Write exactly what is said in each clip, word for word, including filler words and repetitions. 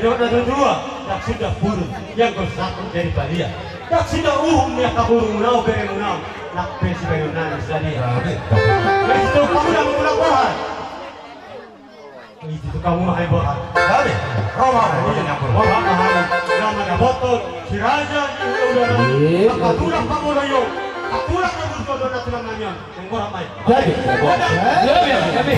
Ina na dua, ndang suda burung, yang kau satu dari balia. Ndang suda uhum ni angka burung muna, bere muna, nang pe si bayu nani sadia. Jadi itu kamu yang mula bohan. Itu kamu hai bohan. Jadi, Roma, Roma yang mula bohan. Nama dapoton si raja di udah. Apa tulang kamu loyo? Apa tulang kamu tuh dona tulang nanya? Jadi, jadi, jadi.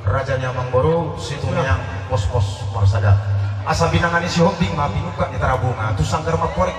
Raja ni amangboru, Situmeang, pospos marsada. Asa binanga ni Sihombing ma pinungka ni Tarabunga, tu sanggar ma porek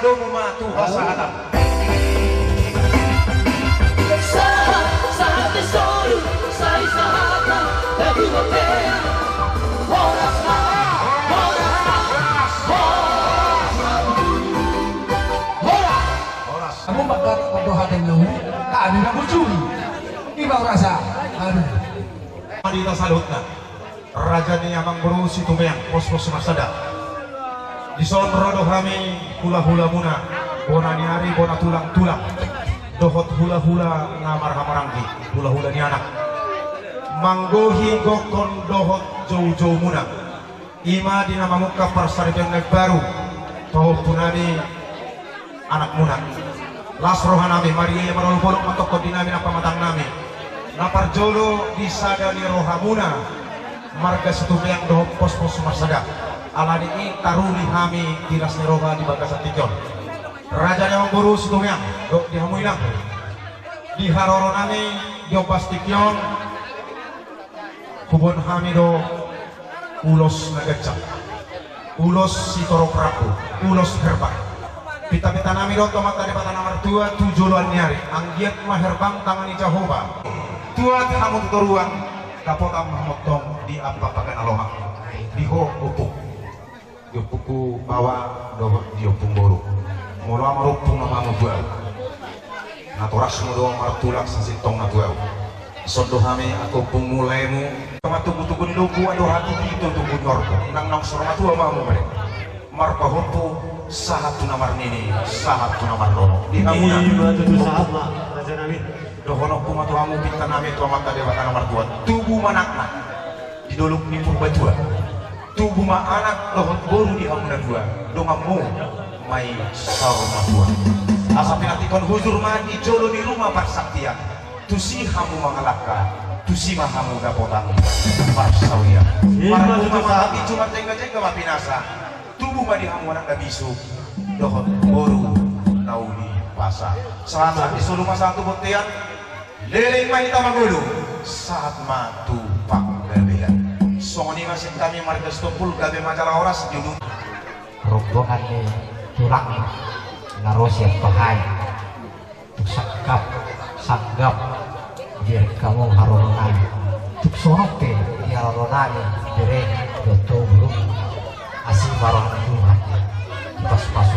Sadomu ma tu hasahatan. Sahat, sahat ni solu, sai sahat ma tu bontean. Horas ma, horas ma, horas ma. Horas. Horas. Kamu bakal berdoa dengan lu, kami nak mencuri. Ima rasa. Aduh. Di hita saluhutna. Raja ni amangboru Situmeang, pospos marsada. Dison ro do hami hulahulamuna, bona ni ari, bona tulangtulang, dohot hulahula na marhahamaranggi, hulahula ni anak. Manggohi gokhon dohot joujoumuna. Ima di na mamungka parsaripeon na imbaru, pahompunami, anakmuna. Las rohanami, marria marolopolop ma tongkondinami nang pamatangnami. Na parjolo di sada ni rohamuna, marga Situmeang dohot pospos marsada. Alani i taruli hami di las ni roha di bagasan tingki on. Raja ni amangboru Situmeang, dohot di hamu inang. Di haroronami di ombas tingki on, huboan hami do ulos na ganjang, ulos sitorop rambu, ulos herbang. Pintapintanami do tu Amanta Debata na martua tu joloan ni ari, anggiat ma herbang tangan ni Jahowa. Tuat hamu tu toruan, dapotan ma hamu tong di ampapaga na lomak. Di ho, ompung. Di ompungku baoa dohot di ompung boru. Molo amang ompung ma hamu tu ahu. Natorasmu do martulak sasintongna tu ahu. Songon do hami angka ompungmu, laemu. Tongtong tubutubu ni lombu, ado hatiha tubutubu ni horbo. Nang naung saur matua ma hamu, bere. Marpahompu, sahat tu na marnini, sahat tu na marnono. Di hamu na. Ima tutu, sahat ma, rajanami. Dohononku ma tu hamu, pintanami, tu Amanta Debata na martua. Tubu ma anakna di dolok ni Purbatua. Tubu ma anak dohot boru di hamu na dua, donganmu ma i saur matua. Asa pinantikhon hujur ma di jolo ni ruma parsaktian. Tusi hamu mangalangka, tusi ma hamu dapotan parsaulian. Ima tutu, marhua ma sahat. Hami cuma jengga-jengga ma pinasa. Tubu ma di hamu anak na bisuk dohot boru na uli basa. Sahat-sahat ni solu ma sahat tu bontean. Leleng ma hita mangolu, sahat ma tu panggabean. Songon i ma sian hami marga Sitompul, gabe ma jala horas di ulu. Rombongan ni tulang na ro sian Tohai. Tung sangkap, sanggap, di hamu haroronami. Tung songon pe di haroronami, bere, dohot boru. Asi ma roha ni Tuhan. Dipasupasu